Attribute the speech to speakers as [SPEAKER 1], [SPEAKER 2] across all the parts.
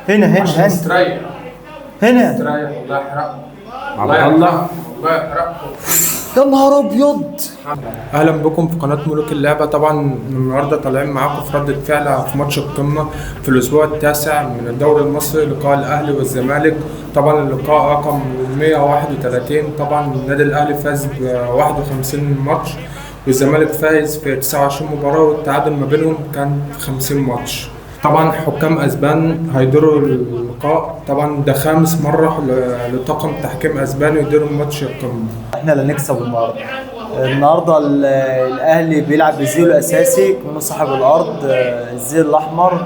[SPEAKER 1] هنا هنا
[SPEAKER 2] عشان
[SPEAKER 1] هنا
[SPEAKER 2] استريح.
[SPEAKER 1] هنا.
[SPEAKER 2] استريح، الله يحرقكم.
[SPEAKER 3] عبد الله.
[SPEAKER 2] الله يحرقكم.
[SPEAKER 1] يا نهار ابيض.
[SPEAKER 2] اهلا بكم في قناة ملوك اللعبة. طبعا النهارده طالعين معاكم في رده فعل في ماتش القمه في الاسبوع التاسع من الدوري المصري، لقاء الاهلي والزمالك. طبعا اللقاء رقم 131. طبعا النادي الاهلي فاز ب 51 ماتش والزمالك فايز في 29 مباراة، والتعادل ما بينهم كان في 50 ماتش. طبعا حكام اسبان هيديروا اللقاء. طبعا ده خامس مرة لطاقم تحكيم اسباني يديروا ماتش القمه.
[SPEAKER 1] احنا اللي نكسب النهارده. النهارده الاهلي بيلعب بالزي الاساسي كونه صاحب الارض، الزي الاحمر،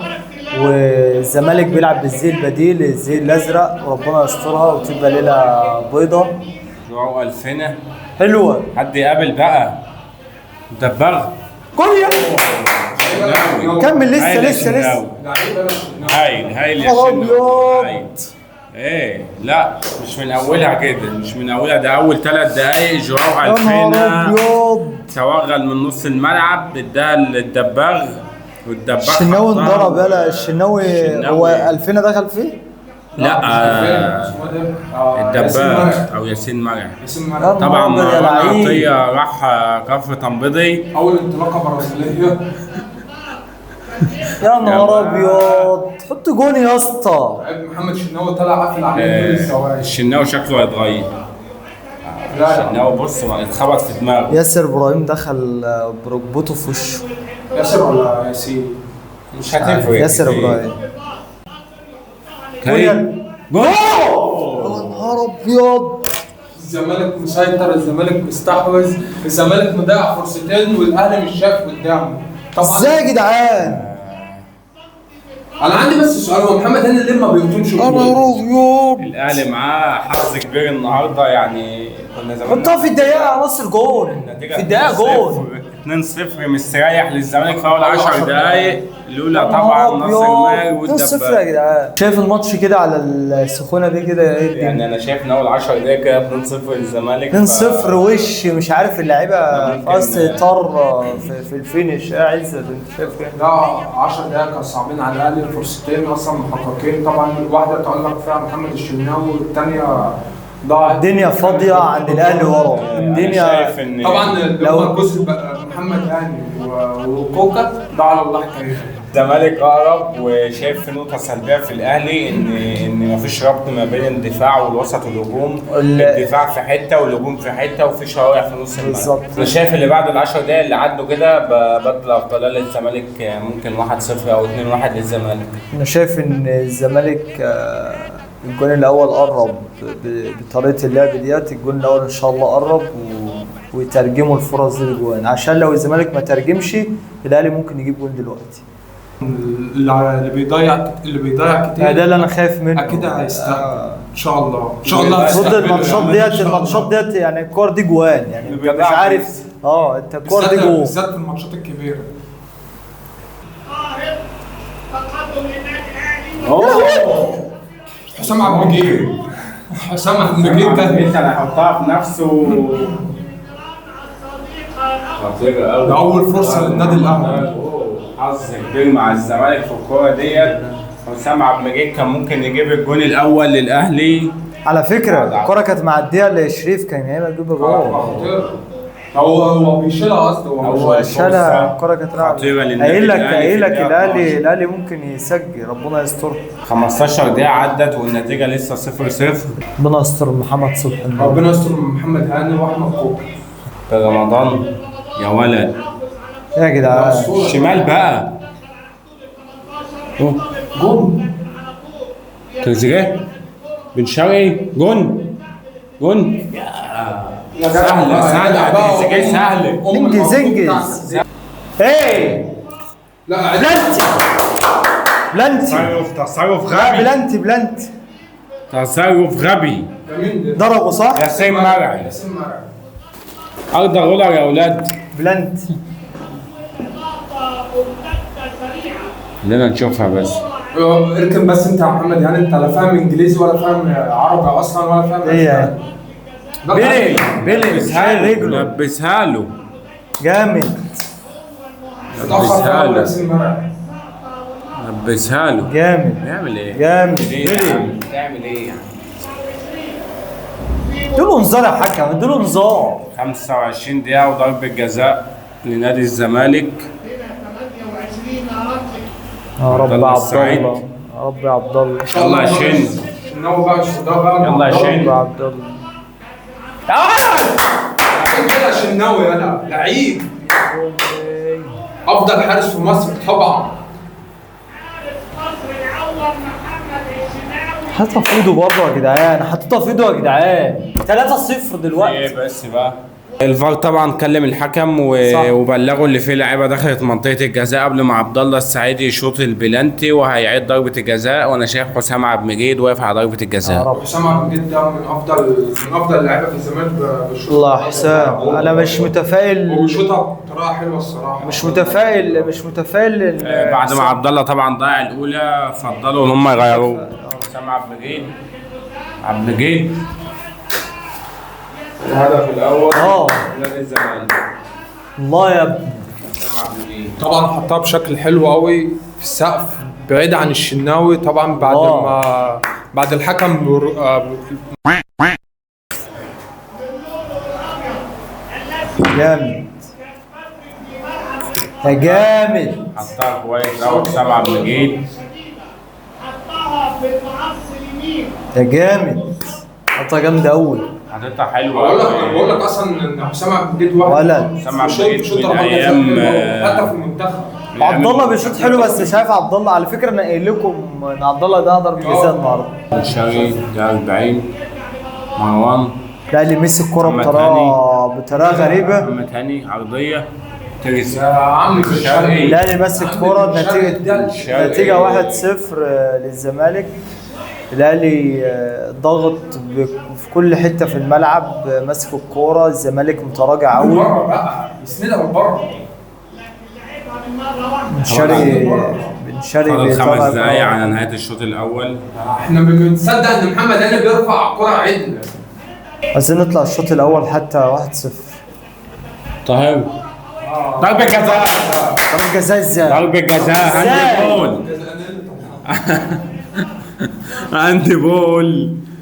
[SPEAKER 1] والزمالك بيلعب بالزي البديل الزي الازرق. وربنا يسترها وتبقى ليلة بيضة
[SPEAKER 3] جوعوا ألفنا.
[SPEAKER 1] حلوة.
[SPEAKER 3] حد يقابل بقى دبغ.
[SPEAKER 1] كل كمل لسه
[SPEAKER 3] هايل يا
[SPEAKER 1] لسه لسه.
[SPEAKER 3] شناوي. هايل هايل يا
[SPEAKER 1] نهار
[SPEAKER 3] شناوي.
[SPEAKER 1] أبيض.
[SPEAKER 3] هايل. ايه لا مش من اولها كده، مش من اولها، ده اول 3 دقايق جواو
[SPEAKER 1] يا نهار
[SPEAKER 3] ألفينا
[SPEAKER 1] ابيض.
[SPEAKER 3] توغل من نص الملعب، اداها للدباغ والدباغ
[SPEAKER 1] الشناوي
[SPEAKER 3] حطها.
[SPEAKER 1] انضرب. يلا الشناوي. هو
[SPEAKER 3] الشناوي.
[SPEAKER 1] ألفينا دخل فيه؟
[SPEAKER 3] لا الدباغ
[SPEAKER 2] الدباغ
[SPEAKER 3] او ياسين مرعي.
[SPEAKER 2] ياسين
[SPEAKER 1] يا
[SPEAKER 2] مرعي.
[SPEAKER 1] نهار
[SPEAKER 3] طبعا
[SPEAKER 1] أبيض يا
[SPEAKER 3] مروان
[SPEAKER 1] لعيب.
[SPEAKER 3] عطية راح كفر تنبضي.
[SPEAKER 2] اول انطلاقة برازيليه.
[SPEAKER 1] يا نهار ابيض، حط جون يا اسطى.
[SPEAKER 2] لعيب محمد شناوي طلع قافل عليه كل الزوايا.
[SPEAKER 3] الشناوي شكله هيتغير.
[SPEAKER 2] لا
[SPEAKER 3] الشناوي بص ما اتخبط في دماغه.
[SPEAKER 1] ياسر ابراهيم دخل بركبته في وشه.
[SPEAKER 2] ياسر ولا ياسين؟
[SPEAKER 3] مش هتفرق
[SPEAKER 1] ياسر
[SPEAKER 3] كتير.
[SPEAKER 1] ابراهيم.
[SPEAKER 3] كريم. جول.
[SPEAKER 1] يا نهار ابيض.
[SPEAKER 2] الزمالك مسيطر، الزمالك مستحوذ، الزمالك مضيع فرصتين والاهلي مش شايف قدامه. طبعا
[SPEAKER 1] ازاي يا جدعان؟
[SPEAKER 2] انا عندي بس سؤال، هو محمد هاني ليه ما بيقطمش
[SPEAKER 1] يا نهار
[SPEAKER 2] الجول؟
[SPEAKER 1] ابيض.
[SPEAKER 3] الاهلي معاه حظ كبير النهارده، يعني كنا زمان
[SPEAKER 1] حطها في الدقيقة يا نصر، جون
[SPEAKER 3] النتيجة
[SPEAKER 1] في الدقيقة جون.
[SPEAKER 3] 2-0 مستريح للزمالك في اول 10 دقايق، لولا
[SPEAKER 1] يا
[SPEAKER 3] طبعا
[SPEAKER 1] نهار
[SPEAKER 3] ناصر ماهر
[SPEAKER 1] ابيض. 2-0 يا
[SPEAKER 3] والدباب.
[SPEAKER 1] جدعان. شايف الماتش كده على السخونه دي كده ايه الدنيا؟
[SPEAKER 3] يعني انا شايف ان اول 10 دقايق كده 2-0 للزمالك.
[SPEAKER 1] 2-0 وش مش عارف اللعيبة
[SPEAKER 3] ممكن-
[SPEAKER 1] في اصل طر في ال finish. ايه يا عزت انت شايف ايه؟
[SPEAKER 2] لا 10 دقايق كانوا صعبين على الاهلي، فرصتين اصلا محققين. طبعا واحدة تألق فيها محمد الشناوي والثانية ضاعت.
[SPEAKER 1] الدنيا فاضية عند الاهلي ورا
[SPEAKER 3] انا
[SPEAKER 1] الدنيا.
[SPEAKER 3] شايف ان
[SPEAKER 2] طبعا اللي
[SPEAKER 1] لو-
[SPEAKER 2] هو الجزء بقى محمد هاني وكوكا ده على الله حكايته.
[SPEAKER 3] الزمالك اقرب، وشايف في نقطة سلبية في الاهلي ان مفيش ربط ما بين الدفاع والوسط والهجوم. الدفاع في حتة والهجوم في حتة وفي شوارع في نص الملعب.
[SPEAKER 1] بالظبط.
[SPEAKER 3] انا شايف اللي بعد ال 10 دقايق اللي عدوا كده بدل افضلية للزمالك، ممكن 1-0 او 2-1 للزمالك.
[SPEAKER 1] انا شايف ان الزمالك الجون الاول قرب بطريقة اللعب ديت. الجون الاول ان شاء الله قرب ويترجموا الفرص دي لجوان، عشان لو الزمالك ما ترجمش الاهلي ممكن يجيب جون دلوقتي.
[SPEAKER 2] اللي بيضيع كتير
[SPEAKER 1] ده اللي انا خايف منه.
[SPEAKER 2] اكيد هيستقبل ان شاء الله، ان شاء الله
[SPEAKER 1] المفروض
[SPEAKER 2] هيستقبلوا
[SPEAKER 1] الماتشات
[SPEAKER 2] يعني. إن
[SPEAKER 1] ديت
[SPEAKER 2] شاء الله.
[SPEAKER 1] الماتشات ديت يعني الكور دي جوان، يعني
[SPEAKER 3] اللي
[SPEAKER 1] انت مش
[SPEAKER 3] بيضيع
[SPEAKER 1] عارف. انت الكور دي
[SPEAKER 2] بالذات
[SPEAKER 1] جون.
[SPEAKER 2] بالذات في الماتشات الكبيرة. حسام عبد المجيد، حسام عبد المجيد كان
[SPEAKER 3] انت اللي هيحطها في نفسه، خطيرة قوي.
[SPEAKER 2] ده اول فرصة للنادي الاهلي.
[SPEAKER 3] حظ كبير مع الزمالك في الكورة ديت. حسام عبد المجيد كان ممكن يجيب الجون الاول للاهلي.
[SPEAKER 1] على فكرة الكره كانت معدية لشريف، كان هيبقى يجيب جون.
[SPEAKER 2] خطيرة. هو بيشيلها قصده هو مش
[SPEAKER 3] أول
[SPEAKER 1] شالها
[SPEAKER 3] فرصة
[SPEAKER 1] الكره كانت رايحة.
[SPEAKER 3] خطيرة للنادي
[SPEAKER 1] قايل لك
[SPEAKER 3] الأهلي
[SPEAKER 1] قايل
[SPEAKER 3] في
[SPEAKER 1] لك
[SPEAKER 3] الدقيقة
[SPEAKER 1] الاهلي
[SPEAKER 3] 12.
[SPEAKER 1] الاهلي ممكن يسجل، ربنا يستر.
[SPEAKER 3] 15 دقيقة عدت والنتيجة لسه 0-0.
[SPEAKER 1] ربنا يستر محمد صبحي النهارده.
[SPEAKER 2] ربنا يستر من محمد هاني واحمد كوكا.
[SPEAKER 3] في رمضان يا ولد.
[SPEAKER 1] يا جدعان
[SPEAKER 3] شمال بقى. أوه. جون تريزيجيه بن شرقي جون جون سهلة سهلة تريزيجيه سهلة.
[SPEAKER 1] انجز انجز. ايه
[SPEAKER 2] لا
[SPEAKER 1] بلانتي بلانتي.
[SPEAKER 3] تصرف
[SPEAKER 1] لا
[SPEAKER 3] غبي.
[SPEAKER 1] بلانتي بلانتي.
[SPEAKER 3] تصرف غبي.
[SPEAKER 2] ده مين ده؟
[SPEAKER 1] ضربه صح؟
[SPEAKER 3] ياسين مرعي.
[SPEAKER 2] ياسين مرعي.
[SPEAKER 3] أرض غولر يا أولاد.
[SPEAKER 1] بلانتي.
[SPEAKER 3] خلينا نشوفها بس.
[SPEAKER 2] اركن بس انت يا محمد، يعني انت لا فاهم انجليزي ولا فاهم عربي اصلا ولا فاهم
[SPEAKER 1] ايه يعني؟
[SPEAKER 2] لا،
[SPEAKER 1] بيلي بيلي
[SPEAKER 3] لبسها
[SPEAKER 1] شايل
[SPEAKER 3] له
[SPEAKER 1] رجله
[SPEAKER 3] لبسها له.
[SPEAKER 1] جامد.
[SPEAKER 2] اتأخر في
[SPEAKER 3] لبسها
[SPEAKER 2] أول
[SPEAKER 3] له
[SPEAKER 2] ياسين مرعي.
[SPEAKER 3] لبسها له.
[SPEAKER 1] جامد.
[SPEAKER 3] بيعمل ايه؟
[SPEAKER 1] جامد.
[SPEAKER 3] بتعمل ايه يعني؟
[SPEAKER 1] اديله انذار يا حكم، اديله انذار.
[SPEAKER 3] 25 دقيقة وضربة جزاء لنادي الزمالك.
[SPEAKER 1] يا رب عبد الله، يا رب يا عبد الله.
[SPEAKER 3] يلا يا شن، يلا يا شن.
[SPEAKER 1] يا عبد الله.
[SPEAKER 2] كده شناوي، يلا لعيب، افضل حارس في مصر طبعا.
[SPEAKER 1] حاططها في ايده برضه يا جدعان، حاططها في ايده يا جدعان. 3-0 دلوقتي.
[SPEAKER 3] ايه بس بقى الفار طبعا كلم الحكم وبلغه اللي فيه لعيبة دخلت منطقة الجزاء قبل ما عبد الله السعيد يشوط البلانتي، وهيعيد ضربه الجزاء. وانا شايف حسام عبد المجيد واقف على ضربه الجزاء.
[SPEAKER 2] حسام عبد المجيد ده من افضل اللعيبة في الزمالك بالشوط.
[SPEAKER 1] الله حسام، انا مش متفائل،
[SPEAKER 2] وبيشوطها بطريقة حلوة الصراحة.
[SPEAKER 1] مش متفائل، مش متفائل.
[SPEAKER 3] بعد ما عبد الله طبعا ضيع الاولى فضلوا ان هم يغيروه. حسام عبد المجيد، عبد المجيد الهدف الاول نادي الزمالك.
[SPEAKER 1] الله يا ابني.
[SPEAKER 2] طبعا حطها بشكل حلو قوي في السقف بعيد عن الشناوي طبعا، بعد ما بعد الحكم
[SPEAKER 1] جامد يا جامد،
[SPEAKER 3] حطها كويس قوي حسام عبد المجيد.
[SPEAKER 1] يا جامد، حطها جامدة قوي،
[SPEAKER 3] حطيتها حلوة.
[SPEAKER 2] بقول لك اصلا ان حسام عبد المجيد واحد
[SPEAKER 1] ولد.
[SPEAKER 3] حسام عبد المجيد من ايام
[SPEAKER 2] حتى في المنتخب.
[SPEAKER 1] عبد الله بيشوط حلو، بس مش عارف عبد الله على فكرة. انا قايل لكم ان عبد الله ده ضربه جزاء النهارده.
[SPEAKER 3] شرقي ده 40 مروان.
[SPEAKER 1] لا اللي مسك الكورة بطريقة غريبة.
[SPEAKER 3] محمد هاني عرضية تريزيجيه.
[SPEAKER 1] لا اللي ماسك الكورة. النتيجة 1-0 للزمالك. الاهلي ضغط في كل حتة في الملعب، ماسك الكورة، الزمالك متراجع قوي.
[SPEAKER 2] بره بقى يسندها من بره.
[SPEAKER 1] بن شرقي
[SPEAKER 3] 5 دقايق على نهاية الشوط الاول.
[SPEAKER 2] احنا بنصدق ان محمد هاني بيرفع الكورة عدله.
[SPEAKER 1] عايزين نطلع الشوط الاول حتى 1-0.
[SPEAKER 3] طاهر ضربة جزاء،
[SPEAKER 1] ضربة جزاء ازاي؟
[SPEAKER 3] ضربة جزاء، hand ball، hand ball،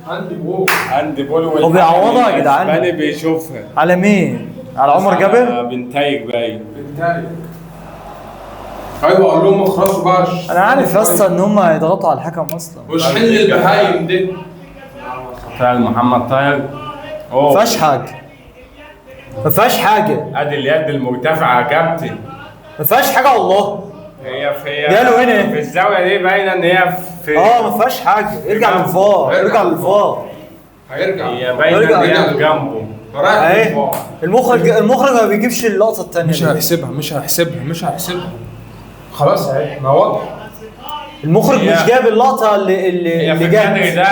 [SPEAKER 3] hand ball، hand ball.
[SPEAKER 1] هو بيعوضها يا جدعان.
[SPEAKER 3] الاسباني بيشوفها.
[SPEAKER 1] على مين؟ على عمر جابر؟
[SPEAKER 3] بنتايج باين.
[SPEAKER 2] بنتايج. ايوه قال لهم اخرسوا بقى.
[SPEAKER 1] انا عارف يا اسطى ان هم هيضغطوا على الحكم اصلا.
[SPEAKER 2] مش حل البهايم دي.
[SPEAKER 3] طاهر محمد طاهر.
[SPEAKER 1] ما فيهاش حاجة، ما فيهاش حاجة.
[SPEAKER 3] ادي اليد المرتفعة يا كابتن.
[SPEAKER 1] ما فيهاش حاجة والله.
[SPEAKER 3] هي في
[SPEAKER 1] جاله هنا
[SPEAKER 3] في الزاوية دي باينة ان هي في
[SPEAKER 1] ما فيهاش حاجة. ارجع للفار، ارجع للفار.
[SPEAKER 2] هيرجع.
[SPEAKER 3] هي باينة ان هي جنبه.
[SPEAKER 1] اهي المخرج ما بيجيبش اللقطة الثانية.
[SPEAKER 2] مش هيحسبها، مش هيحسبها، مش هيحسبها. خلاص اهي، ما واضح.
[SPEAKER 1] المخرج مش جاب اللقطة اللي
[SPEAKER 3] اللي
[SPEAKER 1] جت.
[SPEAKER 3] في الكادر ده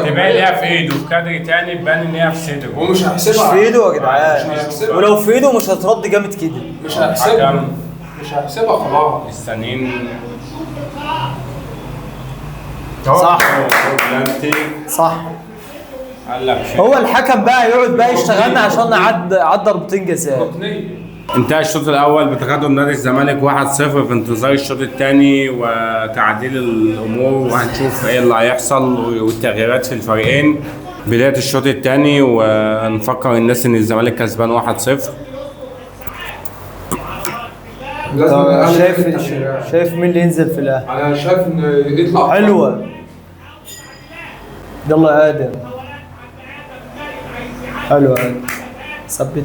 [SPEAKER 3] تبان ان هي في ايده، في كادر تاني تبان ان هي في صدره.
[SPEAKER 2] هو مش هيحسبها.
[SPEAKER 1] مش في ايده يا جدعان، ولو في ايده مش هترد جامد كده.
[SPEAKER 2] مش هيحسبها، مش هيحسبها خلاص.
[SPEAKER 3] مستنيين.
[SPEAKER 1] صح صح. هو الحكم بقى يقعد بقى يشتغلنا عشان عدى ضربتين جزاء.
[SPEAKER 3] انتهى الشوط الاول بتقدم نادي الزمالك 1-0 في انتظار الشوط الثاني وتعديل الامور، وهنشوف ايه اللي هيحصل والتغييرات في الفريقين. بداية الشوط الثاني ونفكر الناس ان الزمالك كسبان 1-0.
[SPEAKER 1] شايف مين اللي ينزل في الاهلي؟
[SPEAKER 2] انا شايف ان يطلع
[SPEAKER 1] حلوة. يلا يا ادم، حلوة يا ادم، ثبت.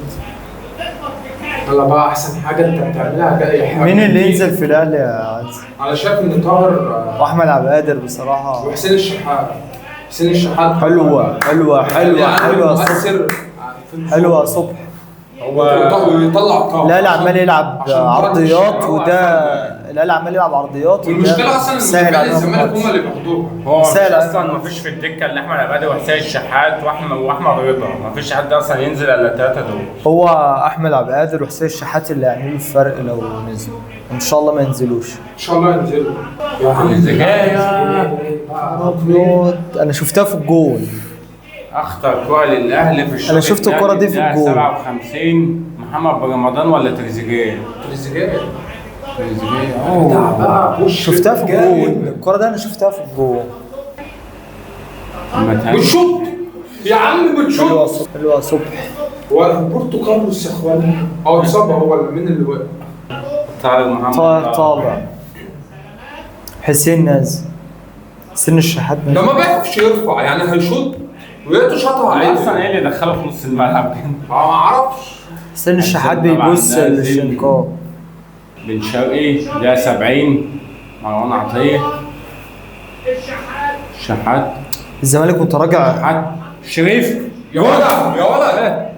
[SPEAKER 2] يلا بقى احسن حاجة انت بتعملها باي حاجة.
[SPEAKER 1] مين اللي ينزل في الاهلي يا عز؟
[SPEAKER 2] انا شايف ان طاهر
[SPEAKER 1] واحمد عبد القادر بصراحة،
[SPEAKER 2] وحسين الشحات. حسين الشحات
[SPEAKER 1] حلوة حلوة حلوة حلوة صبح، حلوة صبح.
[SPEAKER 2] هو يطلع طاهر.
[SPEAKER 1] لا لا عمال يلعب عرضيات، وده الاهلي عمال يلعب عرضيات.
[SPEAKER 2] والمشكلة اصلا
[SPEAKER 1] سهل على
[SPEAKER 2] الزمالك هم اللي بياخدوها.
[SPEAKER 3] هو اصلا مفيش في الدكة الا احمد عبادي وحسين الشحات واحمد رضا، مفيش حد اصلا ينزل الا الثلاثة دول.
[SPEAKER 1] هو احمد عبد القادر وحسين الشحات اللي هيعملوا الفرق لو نزلوا، ان شاء الله ما ينزلوش.
[SPEAKER 2] ان شاء الله ينزلوا يا عم.
[SPEAKER 1] ابيض، انا شفتها في الجول.
[SPEAKER 3] اخطر كرة للاهلي في الشوط.
[SPEAKER 1] انا شفت الكرة دي في الجول.
[SPEAKER 3] 57 محمد رمضان ولا تريزيجيه؟
[SPEAKER 2] تريزيجيه.
[SPEAKER 1] شفتها في الجون الكرة ده، انا شفتها في الجون.
[SPEAKER 2] بتشوط يا عم، بتشوط.
[SPEAKER 1] حلوة صبح.
[SPEAKER 2] هو روبرتو كارلوس يا اخوانا. اتصاب هو، مين اللي وقع؟
[SPEAKER 3] طاهر محمد
[SPEAKER 1] طاهر طالع، حسين نازل، حسين الشحات
[SPEAKER 2] ده
[SPEAKER 1] نازل.
[SPEAKER 2] ما بيعرفش يرفع يعني، هيشوط ويا شاطها عادي.
[SPEAKER 3] اصلا ايه اللي دخله في نص الملعب كده؟
[SPEAKER 2] ما اعرفش.
[SPEAKER 1] حسين الشحات بيبص للشنكار.
[SPEAKER 3] بن شرقي ده 70، مروان عطية، شحات،
[SPEAKER 1] الزمالك متراجع.
[SPEAKER 3] شحات، شريف،
[SPEAKER 2] يا ولد يا ولد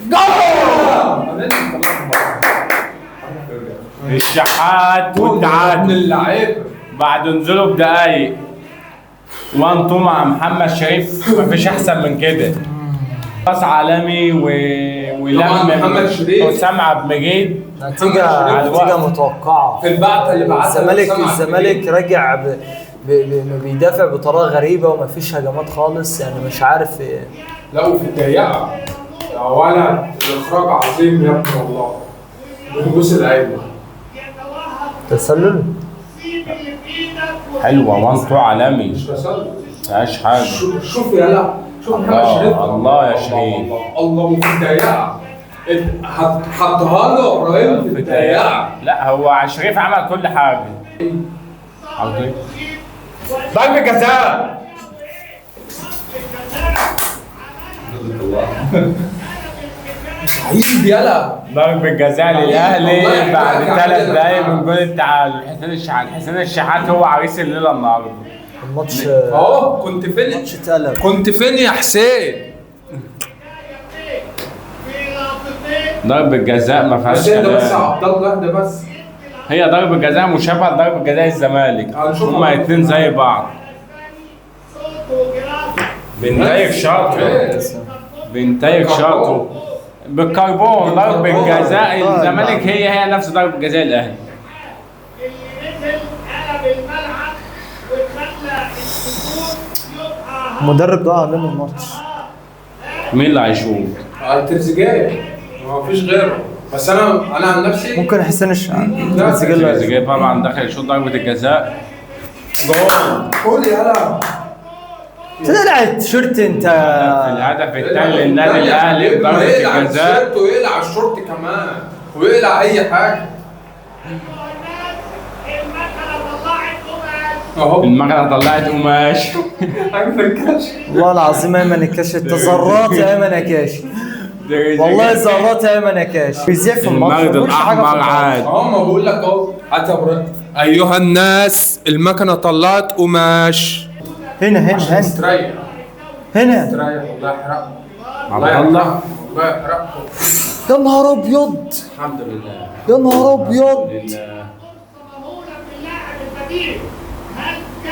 [SPEAKER 2] جول.
[SPEAKER 3] الشحات
[SPEAKER 2] ابن
[SPEAKER 3] والتعادل
[SPEAKER 2] اللعيب
[SPEAKER 3] بعد نزوله بدقايق. 1-2 مع محمد شريف، مفيش احسن من كده. باص عالمي ولم
[SPEAKER 2] محمد شريف.
[SPEAKER 3] حسام عبد المجيد.
[SPEAKER 1] نتيجة متوقعة
[SPEAKER 2] في البعثة اللي بعتها
[SPEAKER 1] الزمالك راجع بيدافع بطريقة غريبة ومفيش هجمات خالص، يعني مش عارف ايه.
[SPEAKER 2] لا وفي الضيقة يا ولد، الإخراج عظيم يا ابني والله. بنبوس اللعيبة.
[SPEAKER 1] تسلل
[SPEAKER 3] حلوة 1-2 عالمي،
[SPEAKER 2] مش تسلل،
[SPEAKER 3] مفيهاش حاجة.
[SPEAKER 2] شوف يلا، شوف محمد شريف.
[SPEAKER 3] الله يا شريف.
[SPEAKER 2] الله، وفي الضيقة حطها له ابراهيم في الضيقة.
[SPEAKER 3] لا هو شريف عمل كل حاجة. ضربة جزاء.
[SPEAKER 2] عيب يلا.
[SPEAKER 3] ضربة جزاء للأهلي بعد 3 دقايق من جول التعادل. حسين الشحات، حسين الشحات هو عريس الليلة النهارده.
[SPEAKER 1] الماتش
[SPEAKER 2] اهو. كنت فين؟
[SPEAKER 1] الماتش اتقلب.
[SPEAKER 2] كنت فين يا حسين؟
[SPEAKER 3] ضربة جزاء ما فيهاش
[SPEAKER 2] بس اهدى بس يا
[SPEAKER 3] كلام.
[SPEAKER 2] عبد الله، اهدى بس.
[SPEAKER 3] هي ضربة جزاء مشابهة لضربة جزاء الزمالك، هما الاتنين زي بعض. بنتايج شاطر، بنتايج شاطر بالكربون. ضربة جزاء الزمالك هي نفس ضربة جزاء الأهلي.
[SPEAKER 1] المدرب ضاع علينا الماتش.
[SPEAKER 3] مين اللي هيشوط؟
[SPEAKER 2] تريزيجيه، ما فيش غيره. بس انا عن نفسي
[SPEAKER 1] ممكن حسين الشحات.
[SPEAKER 3] تريزيجيه طبعا دخل يشوط ضربة الجزاء.
[SPEAKER 2] جول. قول يلا.
[SPEAKER 1] تقلع التيشيرت انت.
[SPEAKER 3] الهدف الثاني للنادي الاهلي بضربة الجزاء.
[SPEAKER 2] ويقلع الشورت كمان، ويقلع اي حاجة. اهو
[SPEAKER 3] المكنه طلعت قماش.
[SPEAKER 2] عارف الكاش.
[SPEAKER 1] والله العظيم ايمن الكاش، انت ذرات يا ايمن يا كاش، والله ذرات يا ايمن يا كاش. بيذيع في الماتش،
[SPEAKER 3] المرد
[SPEAKER 1] ما بيقولش حاجة في
[SPEAKER 3] الاحمر
[SPEAKER 1] الماتش.
[SPEAKER 3] عاد.
[SPEAKER 2] اه ما بقول لك اهو. هات يا ابراهيم. ايها الناس، المكنه طلعت قماش.
[SPEAKER 1] هنا هنا هنا
[SPEAKER 2] استريح
[SPEAKER 1] هنا.
[SPEAKER 2] استريح، الله يحرقك.
[SPEAKER 3] عبد الله.
[SPEAKER 2] الله يحرقكم.
[SPEAKER 1] يا نهار ابيض،
[SPEAKER 3] الحمد لله.
[SPEAKER 1] يا نهار ابيض.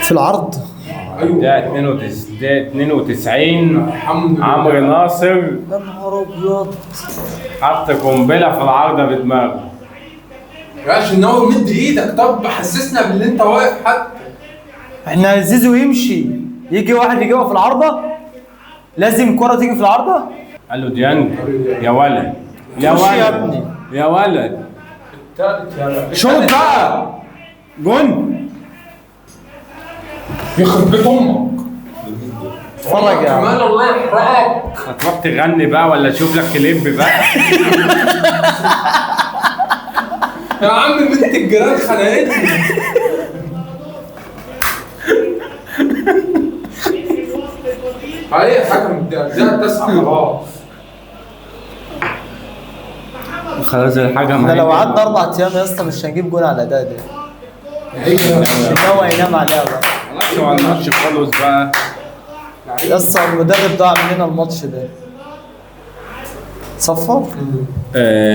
[SPEAKER 1] في العرض.
[SPEAKER 2] ايوه
[SPEAKER 3] ده 92
[SPEAKER 2] الحمد لله.
[SPEAKER 3] عمرو ناصر.
[SPEAKER 1] يا نهار ابيض.
[SPEAKER 3] حط قنبلة في العارضة بدماغه.
[SPEAKER 2] يا شناوي مد ايدك، طب حسسنا باللي انت واقف حتى.
[SPEAKER 1] احنا زيزو يمشي، يجي واحد يجيبها في العارضة، لازم الكره تيجي في العارضة.
[SPEAKER 3] قال له ديانج يا ولد يا
[SPEAKER 1] خش يا
[SPEAKER 3] ولد
[SPEAKER 1] ابني.
[SPEAKER 3] يا ولد
[SPEAKER 2] التالت يلا.
[SPEAKER 3] شوط بقى جون.
[SPEAKER 2] يخرب بيت امك.
[SPEAKER 1] اتفرج يا عم.
[SPEAKER 2] كمان الله يحرقك.
[SPEAKER 3] هتروح تغني بقى ولا تشوف لك كليب بقى؟
[SPEAKER 2] يا عم بنت الجيران خنقتني. اي حكم الدقيقة 9 خلاص.
[SPEAKER 3] خلاص الحكم
[SPEAKER 1] احنا لو قعدنا 4 ايام يا اسطى مش هنجيب جون على الاداء ده. الشناوي هينام عليها بقى.
[SPEAKER 3] خلاص هو الماتش خلص بقى.
[SPEAKER 1] يا اسطى المدرب ضاع مننا الماتش ده. صفر.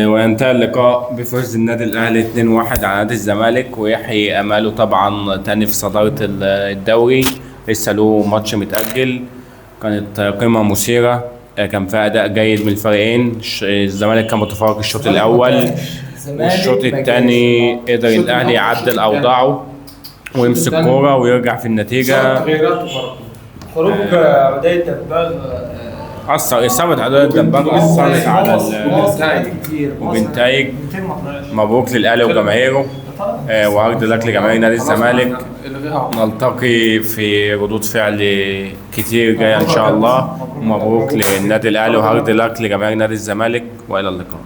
[SPEAKER 3] وينتهي اللقاء بفوز النادي الاهلي 2-1 على نادي الزمالك، ويحيي اماله طبعا تاني في صدارة الدوري. لسه له ماتش متاجل. كانت قمة مثيرة، كان فيها اداء جيد من الفريقين. الزمالك كان متفوق الشوط الاول، والشوط الثاني قدر الاهلي يعدل اوضاعه ويمسك كورة ويرجع في النتيجة.
[SPEAKER 2] تغييراته برضه.
[SPEAKER 1] خروج عدي دباغ
[SPEAKER 3] اثر اصابه عداء الدباغ اثرت على
[SPEAKER 2] وبنتايج.
[SPEAKER 3] وبنتايج. مبروك للاهلي وجماهيره. و hard luck لجماهير نادي الزمالك.
[SPEAKER 2] الغيها.
[SPEAKER 3] نلتقي في ردود فعل كتير جاية ان شاء الله. مبروك للنادي الاهلي و hard luck لجماهير نادي الزمالك، والى اللقاء.